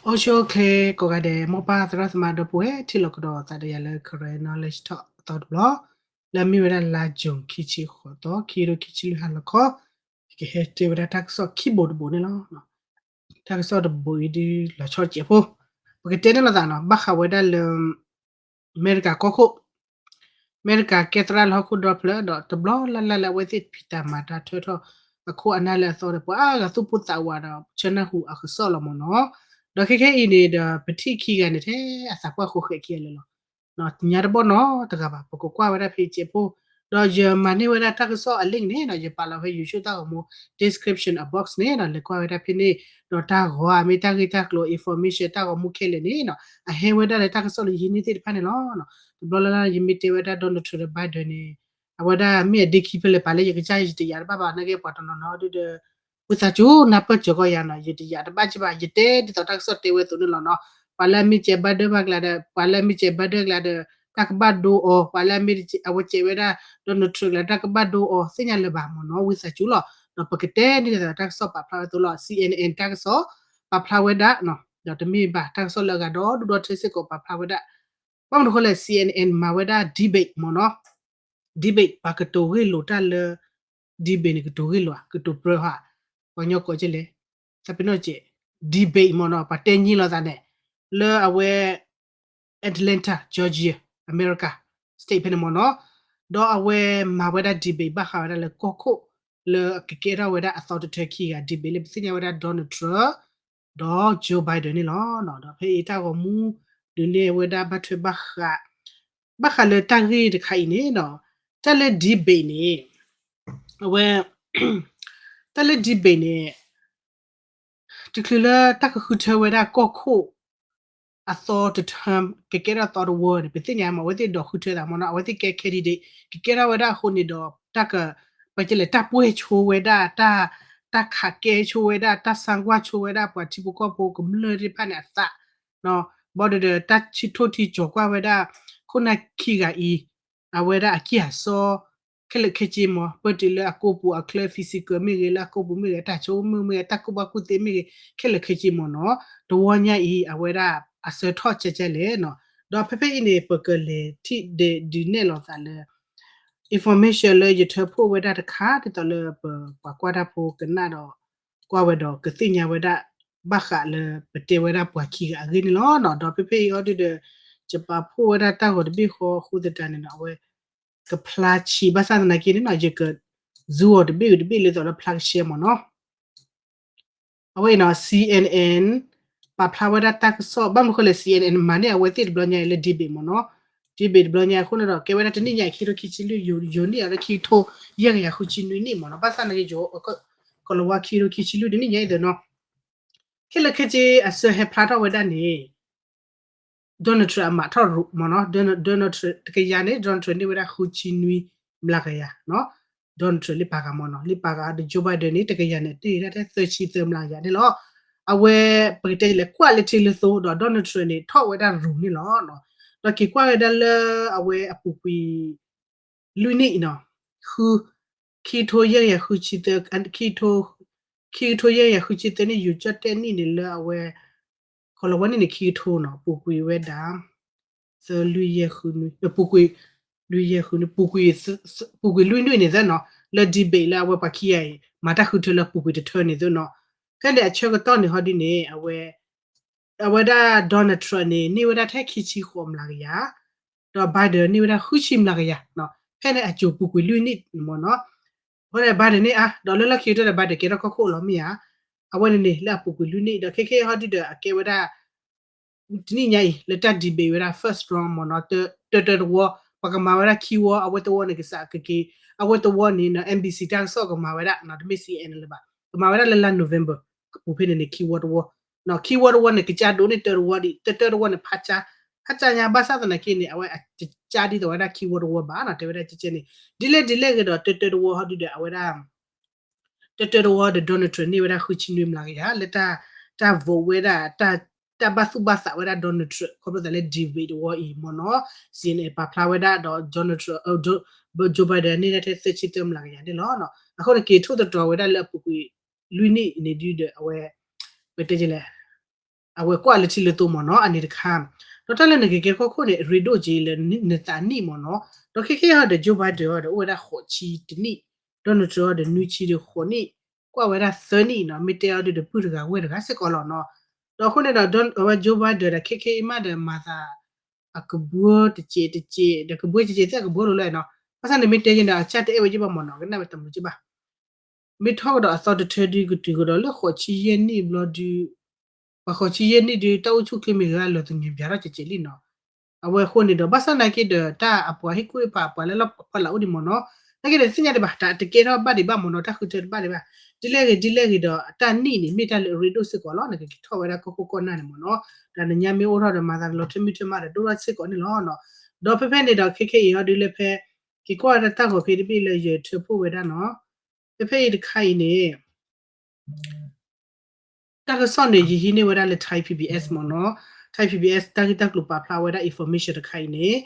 အိၣ်ဆူၣ်အိၣ်ချ့ကိးဂၤဒဲး မိၢ်ပၢ်သရၣ်သမါဒီပုၢ်ဝဲၢ် ထံၣ်လိာ်ကဒီးသးဒီးယၤလၢ Karen Knowledge Talk အသီတဘျီ လၢအမ့ၢ်ဝဲဒၣ်လါ June ခံဆံဃိးသီ ခံကထိခံဆံလွံၢ်ဟါလီၤခီ ယကဟဲတဲဝဲဒၣ်တၢ်ကစီၣ်ခံဘိတဘိန့ၣ်လီၤ. တၢ်ကစီၣ်တဘိအံၤဒုးလီၤဆီတစဲးဖိ ပကတဲန့ၣ်လိာ်သးနီၤ ဘၣ်ဃးဝဲဒၣ်လၢ အမဲရကၤကီၢ်ခိၣ် အမဲရကၤကဲသရၣ်လၢဟီၣ်ခိၣ်ဒီဖျၢၣ်ဒီး တဘျီလၢ်လၢ်လၢအဝဲသ့ၣ်ဖံးတၢ်မၤတၢ်ထၢထီၣ် အခိၣ်အနၢ်လၢအသီဒီး ပှၤအါဂၤသူၣ်ပိၢ်သးဝးဒီး ဆၢနၢ်ဟူအကစီၣ်လီၤမ့ၢ်နီၤ. ဒီးခဲခဲအံၤန့ၣ်ဒီး ပထံၣ်ခံဂၤန့ၣ်ထဲအသးပှၢ်ဃိဃဲးခံဂၤလၢာ်လီၤ. ညါတဘီၣ်နီတဂၤဘၣ် ပကကွၢ်ဝဲဒၣ်ဖဲအံၤစဲးဖိ ဒီးယမၤန့ၢ်ဝဲဒၣ်တၢ်ကစီၣ်အ link န့ၣ်ဒီး ယပာ်လီၤဖဲ YouTube တၢ်ဂီၤမူ description အ box န့ၣ်ဒီး လဲၤကွၢ်ဝဲဒၣ်ဖဲန့ၣ် ဒီးတၢ်ဂီၤအမ့ၢ်တၢ်ဂ့ၢ်တၢ်ကျိၤ information တၢ်ဂီၤမူခဲလၢာ်န့ၣ်ဒီး အဟဲဝဲဒၣ်လၢတၢ်ကစီၣ်လၢယဟံးန့ၢ်သ့ၣ်တဖၣ်န့ၣ်လီၤ. တဘျီလၢ်လၢ် ယမ့ၢ်တဲဝဲဒၣ် Donald Trump ဒီး Biden န့ၣ် အဝဲဒၣ်မ့ၢ်အဒ့ခံဖဲလဲၣ် ပာ်လၢယကစၢ်ယတယာ်တဘၣ်ဘၣ် နာ်က့ပှၤတနီၤနီၤဒုဒီး ဝံသးစူၤနၢ်ပၢၢ်စၢၤကီးယၤနီၤ ယတယာ်တဘၣ်က့ဘၣ် ယတဲဒ်သိးတၢ်ကစီၣ်တဲဝဲအသိးန့ၣ်လီၤနီၤ. ပှၤလၢအမ့ၢ်စဲး Biden ဘၣ်ကျါဒီး ပှၤလၢအမ့ၢ်စဲး Biden ကျါဒီး တၢ်ကဘၣ်ဒိအီၤ ပှၤလၢအမ့ၢ်အဝဲစဲးဝဲဒၣ် Donald Trump ကျါ တၢ်ကဘၣ်ဒိအီၤ သ့ၣ်ညါလၢၤဘၣ်မ့ၢ်နီၤ ဝံသးစူၤလီၤ. ဒီးပကတဲန့ၣ်ဒ်သိးတၢ်ကစီၣ်ပာ်ဖျါဝဲအသိးလီၤ CNN တၢ်ကစီၣ် ပာ်ဖျါဝဲဒၣ် ဒီးတမ့ၢ်ဘၣ်တၢ်ကစီၣ်လၢအဂၤဒီဒူၣ်ဒီထၢစ့ၢ်ကီးပာ်ဖျါဝဲဒၣ် ဘၣ်မနုၤဃိလဲၣ် CNN မၤဝဲဒၣ် debate မ့ၢ်နီၤ debate ပှၤကတိၤဂ့ၢ်လိာ်တၢ်လၢ debate န့ၣ် ကတိၤဂ့ၢ်လိာ်ဧါ ကတိၤပြၢဟါ ပှၤကညီကိးကလဲၣ် သးပ့ၤနီၣ်ကဲ debate မ့ၢ်နီၤ ပှၤတဲညံလိာ်သးန့ၣ် လၢအဝဲ Atlanta Georgia America State ဖဲန့ၣ်မ့ၢ်နီၤ ဒီးအဝဲမၤဝဲဒၣ် debate ဘၣ်ဃးဝဲဒၣ်လၢကီၢ်ခိၣ် လၢအကကဲထီၣ်ဝဲဒၣ်အသီတထၢခံဂၤ debate လၢပသ့ၣ်ညါဝဲဒၣ် Donald Trump ဒီး Joe Biden န့ၣ်လီၤ. ဒီးဖဲအံၤတၢ်ဂီၤမူ ဒုးနဲၣ်ဝဲဒၣ်ဘၣ်ထွဲဘၣ်ဃး ဘၣ်ဃးလၢတၢ်ဂ့ၢ်တခါအံၤန့ၣ်ဒီး တၢ်လၢ debate န့ၣ် အဝဲ တၢ်လၢ debate န့ၣ် တချုးလၢတၢ်ကဃုထၢဝဲဒၣ်ကီၢ်ခိၣ် အသီတထၢ ကကဲထီၣ်သီတဝီန့ၣ် ပသ့ၣ်ညါမး အဝဲသ့ၣ်ဒိးဃုထၢသးမ့ၢ်နီၤ အဝဲသ့ၣ်ကဲ candidate ကကဲထီၣ်ဝဲဒၣ်အဃိန့ၣ်ဒီး တၢ်က ပကလဲၤ တၢ်ပှဲၢ်ဆိဝဲဒၣ် တၢ် တၢ်ခးကဲဆိဝဲဒၣ် တၢ်ဆါကွၢ်ဆိဝဲဒၣ် ပှၤထံဖိကီၢ်ဖိကမျၢၢ်သ့ၣ်တဖၣ်န့ၣ်အသး ဘၣ်ဒီး တၢ်ထံၣ်ထိၣ်ထံၣ်ကၠီၤကွၢ်ဝဲဒၣ် ခိၣ်နၢ်ခံဂၤအံၤ အဝဲဒၣ်အကံၢ်အစီ ခဲလၢာ်ခဲဆ့မး ပၢၢ်တုၤလၢအကိာ်ပူၤအချၢ physical မ့ၢ်ဂ့ၤ လၢအကိာ်ပူၤမ့ၢ်ဂ့ၤ အတၢ်ဆိကမိၣ်မ့ၢ်ဂ့ၤ တၢ်ကူၣ်ဘၣ်ကူၣ်သ့မ့ၢ်ဂ့ၤ ခဲလၢာ်ခဲဆ့မ့ၢ်နီၤ တဝီညါအံၤ အဝဲဒၣ်အဆၢထီၣ်ကဲကဲလဲၣ်နီၤ ဒီးဖဲဖဲအံၤန့ၣ် ပကလဲၤထံၣ်ဒုးနဲၣ်လိာ်သးလၢ information လၢယထၢဖှိၣ်ဝဲဒၣ်တခါ ဒ်သိးလၢပပှၤကွၢ်တၢ်ဖိကနၣ်ဒီး ကွၢ်ဝဲဒီးကသ့ၣ်ညါဝဲဒၣ် ဘၣ်ဃးလၢပတဲဝဲဒၣ်ပှၤခံဂၤအဂ့ၢ်န့ၣ်လီၤ. ဒီးဖဲဖဲအံၤအီၤဒုဒီး ယပာ်ဖှိၣ်ဝဲဒၣ်တၢ်ဂီၤတဘ့ၣ်ဃီအဃိသတးန့ၣ်ဒီး အဝဲ ကဖျါဆံးဘၣ်ဆၣ်သနာ်က့န့ၣ်နီၤ ယက zoom အီၤတဘ့ၣ်တဘ့ၣ်လၢသိးလၢဖျါကဆှဲမ့ၢ်နီၤ အဝဲအံၤနီၤ CNN ပာ်ဖျါဝဲဒၣ်တၢ်ကစီၣ် ဘၣ်မနုၤဃိလဲၣ် CNN မၤန့ၢ်အဝဲသ့ၣ်တဘျီညါအံၤလၢ debate မ့ၢ်နီၤ debate တဘျီညါအံၤအဃိန့ၣ်ဒီး ကဲဝဲဒၣ်တနံၣ်ညါအံၤ ခံကထိခံဆံလွံၢ် ယိၤနံၣ်အီၤလၢခံကထိ ယဲၢ်ကယၤဃုဆံနွံနံၣ်မ့ၢ်နီၤ ဘၣ်ဆၣ်သနာ်က့ ယိၤ ကီၤလၤဝါ ခံကထိခံဆံလွံၢ်တနံၣ်ညါအံၤဒီးနီၤ ခဲလၢာ်ခဲဆ့အဆၢဟဲဖျါထီၣ်ဝဲဒၣ်န့ၣ် Donald Trump အမးထီၣ်ရူးမ့ၢ်နီၤ Donald Trump တကယၤန့ၣ် Donald Trump န့ၢ်ဝဲဒၣ်ဃုဆံနွံမျးကယၤနီၤ Donald Trump လၢပာ်ဂၤမ့ၢ်နီၤ လၢပာ်ဂၤဒီး Joe Biden န့ၣ် တကယၤန့ၣ် န့ၢ်ဝဲဒၣ်ထဲသၢဆံသၢမျးကယၤန့ၣ်လီၤ အဝဲ ပကတဲလဲၣ် ကွၢ်လၢထံလၢသိဒီး Donald Trump န့ၣ် ထီၣ်ဝဲဒၣ်ရူးန့ၣ်လီၤ ဒီးက့ၤကွၢ်ဝဲဒၣ်လၢအဝဲအပူၤကွံာ် လွံၢ်နံၣ်နီၤ ဃု ခံကထိယဲၢ်ကယၤဃုဆံသၢ ခံကထိ ခံကထိယဲၢ်ကယၤဃုဆံသၢနံၣ် ယူၤကၠီၣ်တဲၣ်နံၣ်န့ၣ်လၢအဝဲ ကီၤလၤဝါန့ၣ်န့ၣ် ခံကထိနီၤ ပူၤကွံာ်ဝဲဒၣ် သၢလွံၢ်ယဲၢ်ဃုနွံ ပူၤကွံာ် လွံၢ်ယဲၢ်ဃုနွံ ပူၤကွံာ် ပူၤကွံာ်လွံၢ်နွံန့ၣ်သ့နီၤ လၢ debate လၢအဝဲပှၤခံဂၤအံၤ မၤတၢ်ဃုထၢလၢပူၤကွံာ်တထၢန့ၣ်သ့နီၤ ဖဲန့ၣ်အဆၢကတီၢ်န့ၣ်ဟီဒ်န့ၣ် အဝဲ အဝဲဒၣ် Donald Trump န့ၣ် န့ၢ်ဝဲဒၣ်ထဲခံဆံဃိးမျးကယၤ ဒီး Biden န့ၢ်ဝဲဒၣ်ဃုဆံမျးကယၤ ဖဲန့ၣ်အစိၤပူၤကွံာ်လွံၢ်နံၣ်မ့ၢ်နီၤ အဃိန့ၣ် Biden န့ၣ်အါ ဒီးလၢလီၢ်ခံကတၢၢ်ဒီး Biden ကဲထီၣ်ကီၢ်ခိၣ်လီၤမ့ၢ်ဧါ အဝဲန့ၣ်န့ၣ် လၢအပူၤကွံာ်လွံၢ်နံၣ် ဒီးခဲခဲဟီဒုဒီး အကဲဝဲဒၣ် တနံၣ်ညါအံၤ လၢတၢ် debate ဝဲဒၣ် first round မ့ၢ်နီၤ တၢတၢတဝီ ပှၤကမၤဝဲဒၣ်ခံဝီ အဝဲတဝီန့ၣ် ကစးကက့ၤ အဝဲတဝီန့ၣ်နီၤ NBC တၢ်ကစီၣ်ကမၤဝဲဒၣ် တမ့ၢ် CNN လၢၤဘၣ် ကမၤဝဲဒၣ်လၢလါ November အပူၤဖဲန့ၣ်န့ၣ် ခံဝီတဝီ ခံဝီတဝီန့ၣ် ကစးဒိးန့ၢ်တၢတဝီဒံး တၢတၢတဝီန့ၣ် ဖးကၠါ ဖးကၠါညါ ဘၣ်ဆၣ်သနာ်က့န့ၣ် အဝဲအကစးဒ်သိးဝဲဒၣ်ခံဝီတဝီဘၣ်နီၤ တဲဝဲဒၣ်ကဲကဲန့ၣ် ဒ်လဲၣ်ဒ်လဲၣ်ဂ့ၤဒီး တၢတၢတဝီဟီဒုဒီး အဝဲဒၣ် တၢတၢတဝီဒီး Donald Trump န့ၢ်ဝဲဒၣ်ဃုဆံနွံမျးကယၤ လၢတၢ် တၢ် vote ဝဲဒၣ် တၢ်ဘၣ်သူၣ်ဘၣ်သးဝဲဒၣ် Donald Trump ခီဖျိသးလၢ debate တဝီအံၤမ့ၢ်နီၤ CNN ပာ်ဖျါဝဲဒၣ်ဒီး Donald Trump Joe Biden န့ၢ်ဒၣ်ထဲသၢဆံသၢမျးကယၤန့ၣ်လီၤ အဃိန့ၣ် က့ၤထိၣ်သတြီၤဝဲဒၣ်လၢအပူၤကွံာ်လွံၢ်နံၣ်န့ၣ်ဒုဒီး အဝဲ ပတဲလဲၣ် အဝဲကွၢ်လၢထံလၢသိမ့ၢ်နီၤ အန့ၣ်တခါ, ဒီးတၢ်လၢနကကဲကီၢ်ခိၣ်န့ၣ် အရ့ဒိၣ်က့ၤလၢနသးနံၣ်မ့ၢ်နီၤ, ဒီးခဲခဲအံၤဒီး Joe Biden အီၤဒီးအိၣ်ဝဲဒၣ်ဃိးဆံတနံၣ်, Donald Trump အီၤဒီးနွံဆံဒီးဃိးနံၣ်, ကွၢ်ဝဲဒၣ်သၢနံၣ်နီၤ, မ့ၢ်တဲအီၤဒုးဒီးပုၢ်တဂၤဝဲၢ်တဂၤစ့ၢ်ကီးလီၤနီၤ, ဒီးအဃိန့ၣ်ဒီး အဝဲ Joe Biden ဒီးခဲခဲအံၤမးဒီးမၤသး အကဘှီတစဲးတစဲး ဒီးကဘှီစဲးစဲးသ့ၣ်အကဘှီလိၤလၢနီၤ, ဘၣ်ဆၣ်န့ၣ်မ့ၢ်တဲက့ၤန့ၣ် အကစၢ်တအဲၣ်ဝဲက့ၤဘၣ်မ့ၢ်နီၤ ကနၣ်ဝဲတမုာ်က့ၤဘၣ်, မ့ၢ်ထီၣ်ကဒီးအသီတထၢဒုးကတုၤကဒီးလၢဃိးဆံယဲၢ်နံၣ်ဘျီဒုး, ပှၤဃိးဆံယဲၢ်နံၣ်ဒုး တၢ်အိၣ်ဆူၣ်အိၣ်ချ့မ့ၢ်ဂ့ၤ လီၤသငဲးဘၣ်ထီၣ်ကဲးကဲးလံနီၤ, အဝဲအဃိန့ၣ်ဒီး ဘၣ်ဆၣ်နာ်က့ဒီး တၢ်အပှၤဟ့ၣ်ကူၣ်ဟ့ၣ်ဖးအပှၤလၢလီၢ်ဖီလာ်အိၣ်ဒံးမ့ၢ်နီၤ, နာ်က့ဒီးသ့ၣ်ညါဒံးဘၣ် တၢ်တကဲထီၣ်ဘၣ်ဒံးဘၣ်မ့ၢ်နီၤ တၢ်ဃုထၢတဘၣ်ဒံးဘၣ်, ဒ်လဲၣ်ဂ့ၤဒ်လဲၣ်ဂ့ၤဒီး တၢ်နံၣ်န့ၣ် မ့ၢ်တၢ်လၢအရ့ဒိၣ်စ့ၢ်ကီးလီၤ နကက့ၤထီၣ်ဝဲဒၣ်ကီၢ်ခိၣ်ကီၢ်နၢ်န့ၣ်မ့ၢ်နီၤ, ဒီးနညါမ့ၢ်အိၣ်ထီၣ်ဒီးမၤသးကလီၤထၢမုၢ်ထၢမးဒီးဒိၣ်ထီၣ်စ့ၢ်ကီးန့ၣ်လီၤနီၤ, ဒီးဖဲဖဲန့ၣ်ဒီး ခဲခဲအံၤဟီဒုးလၢဖဲ က့ၤကွၢ်ဝဲဒၣ်တၢ်ဂီၤဖဲတဘ့ၣ်လၢယထၢဖှိၣ်ဝဲဒၣ်နီၤ, ဖဲဖဲအံၤတခါအံၤန့ၣ် တၢ်ကစီၣ်န့ၣ် ယဟံးန့ၢ်ဝဲဒၣ်လၢ Thai PBS မ့ၢ်နီၤ, Thai PBS တၢ်ဂ့ၢ်တၢ်ကျိၤပာ်ဖျါဝဲဒၣ် information တခါအံၤန့ၣ်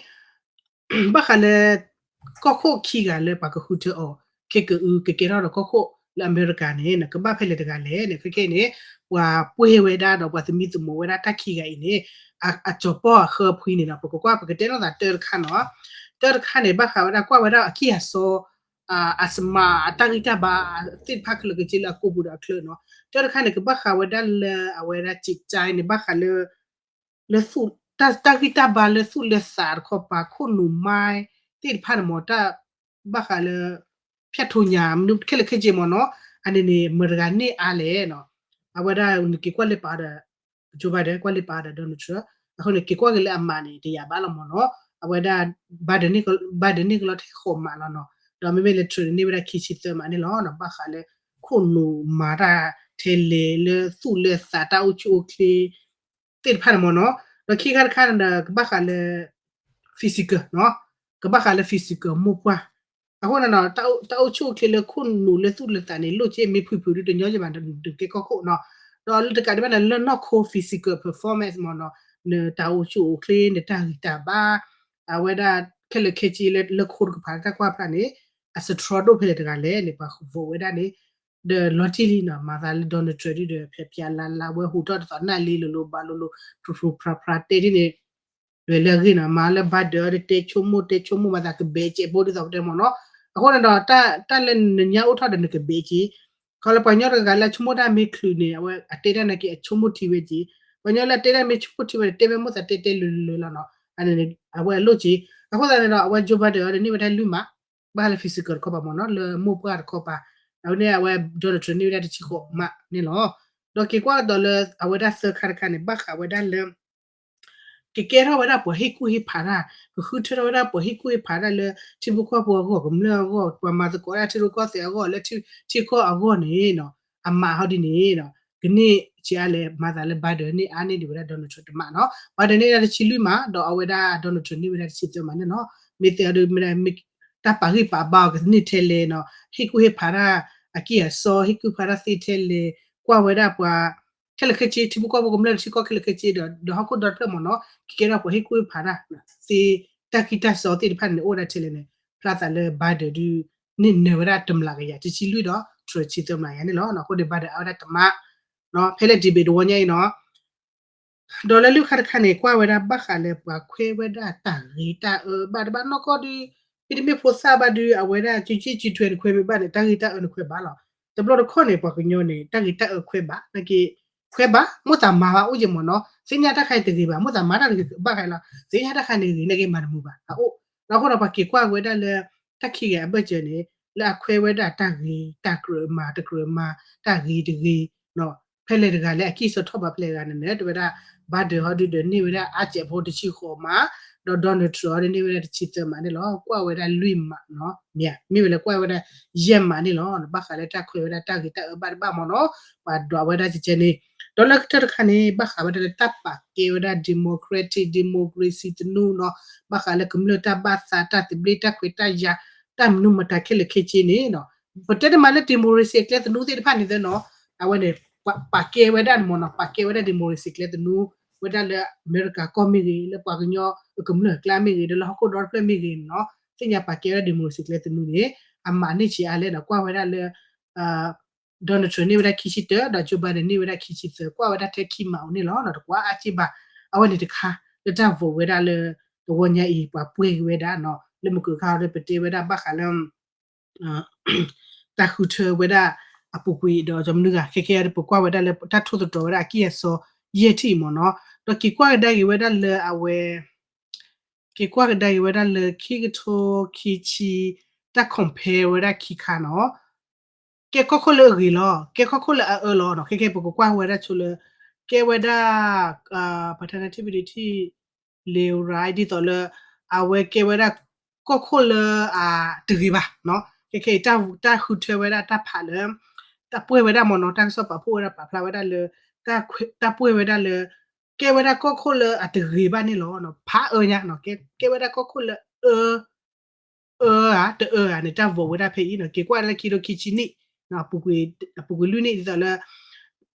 ဘၣ်ဃးလၢ ကီၢ်ခိၣ်ခံဂၤလၢပှၤကဃုထၢအီၤ ခဲကအုကကဲထီၣ်ဒီးကီၢ်ခိၣ်လၢအမဲရကၤန့ၣ် ကဘၣ်ဖဲလဲၣ်တဂၤလဲၣ်န့ၣ် ခဲကဲန့ၣ် ပှၤပှ့ၤဝဲဒၣ်ဒီးပှၤသမံသမိးဝဲဒၣ်တၢ်ခံဂၤအံၤန့ၣ် အစီၤပီၢ်အဃၢဖှံန့ၣ်ဒီး ပကကွၢ်ပကတဲလိာ်သးတၢတခါနီၤ, တၢတခါန့ၣ် ဘၣ်ဃးဝဲဒၣ်ကွၢ်ဝဲဒၣ်အကံၢ်အစီ အစမးအတၢ်ဂံၢ်တၢ်ဘါသ့ၣ်တဖၣ်ခဲလၢာ်ခဲဆ့လၢအကိာ်ပူၤဒီးအချၢနီၤ, တၢတခါန့ၣ် ကဘၣ်ဃးဝဲဒၣ်လၢအဝဲဒၣ် စံးကၠါ န့ၣ် ဘၣ်ဃးလၢ လၢ တၢ်ဂံၢ်တၢ်ဘါလၢသူၣ်လၢသးတခီပၤ ခိၣ်နူာ်မါသ့ၣ်တဖၣ်န့ၣ်မ့ၢ် တၢ်ဘၣ်ဃးလၢ ဖၠၣ်ထိညါ မနုၤခဲလၢာ်ခဲဆ့မ့ၢ်နီၤ, အန့ၣ်န့ၣ် မတၤတဂၤန့ၢ်အါလဲၣ်နီၤ, အဝဲဒၣ်နက့ၤကွၢ်လၢပာ်ဒီး Joe Biden ကွၢ်လၢပာ်ဒီး Donald Trump အဃိန့ၣ် က့ၤကွၢ်က့ၤလၢအမးန့ၣ် တယာ်ဘၣ်လီၤမ့ၢ်နီၤ, အဝဲဒၣ် Biden န့ၣ် Biden န့ၢ်ကလီၤထဲဃိးမးလီၤနီၤ, ဒီးမ့မ့ၢ်လၢ Trump န့ၣ် န့ၢ်ဝဲဒၣ်ခံဆံသၢမးန့ၣ်လီၤ, ဘၣ်ဃးလၢ ခိၣ်နူာ်မၤတၢ်ထဲလဲၣ်လၢသူၣ်လၢသးတၢ်အိၣ်ဆူၣ်အိၣ်ချ့ သ့ၣ်တဖၣ်န့ၣ်မ့ၢ်နီၤ, ဒီးခံခါတခါန့ၣ်ဒီး ကဘၣ်ဃးလၢ physical နီၤ, ကဘၣ်ဃးလၢ physical မိၢ်ပှၢ်, အဃိန့ၣ်နီၤ တၢ်အိၣ်ဆူၣ်အိၣ်ချ့လၢခိၣ်နူာ်လၢသူၣ်လၢသးန့ၣ် လိၣ်က့မ့ၢ်ဖုၣ်ဖုၣ်ဒုးတညီယဘၣ်ဒုးကဲကီၢ်ခိၣ်နီၤ, ဒီးလၢတကးဒံးဘၣ်န့ၣ် လၢနီၢ်ခိ physical performance မ့ၢ်နီၤ, နတၢ်အိၣ်ဆူၣ်အိၣ်ချ့ နတၢ်ဂံၢ်တၢ်ဘါ အဝဲဒၣ်ခဲလၢာ်ခဲဆ့လၢလၢခိတကပၤလၢတၢ်ကွၢ်ဖျါန့ၣ် အ strong ဒိၣ်ဖဲလဲၣ်တဂၤလဲၣ်န့ၣ် ပှၤ vote ဝဲဒၣ်န့ၣ် ဒီးလီၤတံၢ်လံနီၤ, မၤသးလၢ Donald Trump ဒုးဒီး ဖဲဖျါလါလါဝဲဟူးထီၣ်တသီ နၢ်လံလိၤလိၤဘၣ်လိၤလိၤ ဖြူဖြူဖြါဖြါတဲဒ်န့ၣ် လွဲၢ်လၢအဂ့ၢ်နီၤ, မၤလၢ Biden ဒီးတဲဆိကမိၣ်တဲဆိကမိၣ် မၤသးကဘဲးစဲးဖိဒ်သိးပတဲမ့ၢ်နီၤ, အဃိန့ၣ်ဒီး တၢ်လၢနညါအိၣ်ထီၣ်ဒီးနကဘဲးက့ၤ ခီလၢပှၤကညီတဂၤလၢအဆိကမိၣ်တၢ်မ့ၢ်ချုးန့ၣ် အဝဲအတဲတၢ်နာ်က့ အဆိကမိၣ်ထံဝဲက့ၤ, ပှၤကညီလၢအတဲတၢ်မ့ၢ်ဆိကမိၣ်ထံဝဲန့ၣ် တဲဖဲမိၣ်သးတဲတဲလၢလၢလီၤနီၤ, အဝဲအလိၣ်က့ၤ, အဃိသတးန့ၣ်ဒီး အဝဲ Joe Biden ဒီးန့ၢ်ဝဲဒၣ်လွံၢ်မး, ဘၣ်ဃးလၢ physical တခီပၤမ့ၢ်နီၤ, လၢမိၢ်ပှၢ်တခီပၤ, အဝဲန့ၣ်အဝဲ Donald Trump န့ၢ်ဝဲဒၣ်တဆံဃိးမးန့ၣ်လီၤ. ဒီးက့ၤကွၢ်ကဒီးလၢအဝဲဒၣ်သၢခါတခါန့ၣ် ဘၣ်ဃးဝဲဒၣ်လၢ ကကဲထီၣ်ဝဲဒၣ်ပှၤဟ့ၣ်ကူၣ်ဟ့ၣ်ဖးတၢ်, ကဃုထၢထီၣ်ဝဲဒၣ်ပှၤဟ့ၣ်ကူၣ်ဟ့ၣ်ဖးတၢ်လၢ ထံဖိကီၢ်ဖိအဂီၢ် ကမျၢၢ်အဂီၢ်, ပှၤမၤသကိးတၢ်ထံရူၢ်ကီၢ်သဲးအဂီၢ်လၢထံကီၢ်အဂီၢ်န့ၣ် အမးဟီဒ်န့ၣ် ကန့ၢ်ဆံးအါလဲၣ်, မၤသးလၢ Biden န့ၢ်အါန့ၢ်ဒံးဝဲဒၣ် Donald Trump တမးနီၤ, Biden န့ၢ်ဝဲဒၣ်တဆံလွံၢ်မး, ဒီးအဝဲဒၣ် Donald Trump န့ၢ်ဝဲဒၣ်တဆံသၢမးန့ၣ်နီၤ, မ့ၢ်သ့အီၤဒ်မ့ၢ် တၢ်ပာ်ဂံၢ်ပာ်ဘါအီၤကန့ၢ်ထဲလဲၣ်နီၤ, ဟ့ၣ်ကူၣ်ဟ့ၣ်ဖးတၢ် အကံၢ်အစီ ဟ့ၣ်ကူၣ်ဖးတၢ်သ့ထဲလဲၣ်, ကွၢ်ဝဲဒၣ်ပှၤ ခဲလၢာ်ခဲဆ့ ထံဖိကီၢ်ဖိကမျၢၢ်ထံကီၢ်ခဲလၢာ်ခဲဆ့ဒီး ဒီးဟီၣ်ခိၣ်ဒီတဖျၢၣ်မ့ၢ်နီၤ, ကကဲထီၣ်ပှၤဟ့ၣ်ကူၣ်ဟ့ၣ်ဖးတၢ် သ့ တၢ်ကံၢ်တၢ်စီသ့ၣ်တဖၣ်န့ၣ် အိၣ်ဝဲဒၣ်ထဲလဲၣ်န့ၣ် ဖျါသးလၢ Biden ဒုး န့ၢ်နၢၤဝဲဒၣ်တမျးကယၤ တဆံလွံၢ်ဒီး Trump ဆံသၢမျးကယၤန့ၣ်လီၤ. အဃိန့ၣ် Biden အါဝဲဒၣ်တမး ဖဲလၢ debate တဝီညါအံၤနီၤ ဒီးလၢလွံၢ်ခါတခါန့ၣ် ကွၢ်ဝဲဒၣ်ဘၣ်ဃးလၢပှၤခွဲးဝဲဒၣ်တၢ်ဂ့ၤတၢ်အၢ ဘၣ်တဘၣ်နီၢ်ကီၢ်ဒုး မ့တမ့ၢ်ဖိသၣ်ဘၣ်ဒုး အဝဲဒၣ် ကက့ၢ်ကထွဲ နခွဲးမ့ၢ်ဘၣ်န့ၣ် တၢ်ဂ့ၤတၢ်အၢနခွဲးဘၣ်လီၤ. တဘျီတခီၣ်န့ၣ် ပှၤကညီန့ၣ် တၢ်ဂ့ၤတၢ်အၢခွဲးဘၣ် နာ်က့ ခွဲးဘၣ် မိၣ်သးမၤဘၣ်အိၣ်က့မ့ၢ်နီၤ သ့ၣ်ညါတၢ်ခါအံၤတဂ့ၤဘၣ် မိၣ်သးမၤတၢ်တဂ့ၤဘၣ်ဃဲလီၤ သ့ၣ်ညါတၢ်ခါန့ၣ်ဂ့ၤ နာ်က့မၤတမုာ်ဘၣ် အအိၣ် ဒီးအဃိဒီးပှၤက့ၤကွၢ်ဝဲဒၣ်လၢ တၢ်ခံဂၤအဘၢၣ်စၢၤန့ၣ် လၢအခွဲးဝဲဒၣ်တၢ်ဂ့ၤ တၢ်ကြၢးမၤတကြၢးမၤ တၢ်ဂ့ၤတဂ့ၤ ဖဲလဲၣ်တဂၤလၢအကံၢ်စီထီၣ်ဘၣ်ဖဲလဲၣ်တဂၤန့ၣ် တဲဝဲဒၣ် Biden ဟီဒုးဒီးန့ၢ်ဝဲဒၣ်အါစဲးဖိတဆံဃိးမး ဒီး Donald Trump ဟီဒုးန့ၢ်ဝဲဒၣ်တဆံသၢမးန့ၣ်လီၤ ကွၢ်ဝဲဒၣ်လွံၢ်မးနီၤ မ့ၢ်မ့ၢ်ဝဲလၢကွၢ်ဝဲဒၣ်ယဲၢ်မးန့ၣ်လီၤ ဘၣ်ဃးလၢတၢ်ခွဲးဝဲဒၣ်တၢ်ဂ့ၤတၢ်အၢဘၣ်တဘၣ်မ့ၢ်နီၤ ပှၤဒွးဝဲဒၣ်ကကဲန့ၣ် ဒီးလၢကတၢၢ်တခါန့ၣ် ဘၣ်ဃးဝဲဒၣ်လၢတၢ်ပာ်ကဲဝဲဒၣ် democratic democracy သနူနီၤ ဘၣ်ဃးလၢကမျၢၢ်တၢ်ဘၣ်သး တၢ်သဘျ့ တၢ်ခွဲးတၢ်ယာ် တၢ်မနုၤမတၤခဲလၢာ်ခဲဆ့န့ၣ်နီၤ ပတဲတမံၤလၢ democracy အကျဲသနူသ့ၣ်တဖၣ်န့ၣ်သ့နီၤ အဝဲန့ၣ် ပာ်ကဲဝဲဒၣ်န့ၣ်မ့ၢ်နီၤ ပာ်ကဲဝဲဒၣ် democracy ကျဲသနူ ဝဲဒၣ်လၢအမဲရကၤကီၢ်မ့ၢ်ဂ့ၤ လၢပှၤကညီကမျၢၢ်အကျါမ့ၢ်ဂ့ၤ ဒီးလၢဟီၣ်ခိၣ်ဒီတဖျၢၣ်မ့ၢ်ဂ့ၤန့ၣ်နီၤ သ့ၣ်ညါပာ်ကဲဝဲဒၣ် democracy ကျဲသနူန့ၣ် အမးန့ၢ်ဆံးအါလဲၣ်နီၤ ကွၢ်ဝဲဒၣ်လၢ Donald Trump န့ၢ်ဝဲဒၣ်ခံဆံတၢ ဒီး Joe Biden န့ၢ်ဝဲဒၣ်ခံဆံသၢ ကွၢ်ဝဲဒၣ်ထဲခံမးအိၣ်န့ၣ်လီၤ. တကွၢ်အါက့ၢ်ဘၣ် အဝဲန့ၣ်တခါ လၢတၢ် vote ဝဲဒၣ်လၢ တဝီညါအံၤ ပှၤပှဲၤက့ၤဝဲဒၣ်နီၤ လၢမုၢ်ကခါဒီး ပတဲဝဲဒၣ်ဘၣ်ဃးလၢ တၢ်ဃုထၢဝဲဒၣ်အပူၤကွံာ်ဒီး ကမနုၤဂၤ ခဲခဲအံၤ ပကွၢ်ဝဲဒၣ်လၢတၢ်ထိၣ်သတြီၤဝဲဒၣ်အကံၢ်အစီ ယဲၢ်ထံၣ်အံၤမ့ၢ်နီၤ. ဒီးက့ၤကွၢ်ကဒါက့ၤဝဲဒၣ်လၢအဝဲ က့ၤကွၢ်ကဒါက့ၤဝဲဒၣ်လၢခံကထိခံဆံ တၢ် compare ဝဲဒၣ်ခံခါနီၤ ကဲကီၢ်ခိၣ်လၢအဂ့ၤလီၤ ကဲကီၢ်ခိၣ်လၢအအၢလီၤနီၤ. ခဲခဲအံၤ ပကကွၢ်ဝဲဒၣ်ဆိလၢ ကဲဝဲဒၣ် ပထနထံၣ်ဘံဒထံၣ် လ့ရၢ် ဒ်သိးလၢ အဝဲကဲဝဲဒၣ် ကီၢ်ခိၣ်လၢအတဂ့ၤဘၣ်နီၤ. ခဲခဲအံၤ တၢ်ဃုထၢဝဲဒၣ်တၢ်ဖးလၢ တၢ်ပှဲၤဝဲဒၣ်မ့ၢ်နီၤ တၢ်ကစီၣ်ပာ်ဖှိၣ်ဝဲဒၣ်ပာ်ဖျါဝဲဒၣ်လၢ တၢ်ပှဲၤဝဲဒၣ်လၢ ကဲဝဲဒၣ်ကီၢ်ခိၣ်လၢအတဂ့ၤဘၣ်န့ၣ်လီၤ. ဖးအၢညါ ကဲဝဲဒၣ်ကီၢ်ခိၣ်လၢအ အၢဧါ တအၢဧါန့ၣ် တၢ် vote ဝဲဒၣ်ဖဲအံၤနီၤ. က့ၤကွၢ်လၢခံကထိခံဆံနံၣ် အပူၤကွံာ်လွံၢ်နံၣ် ဒ်သိးလၢ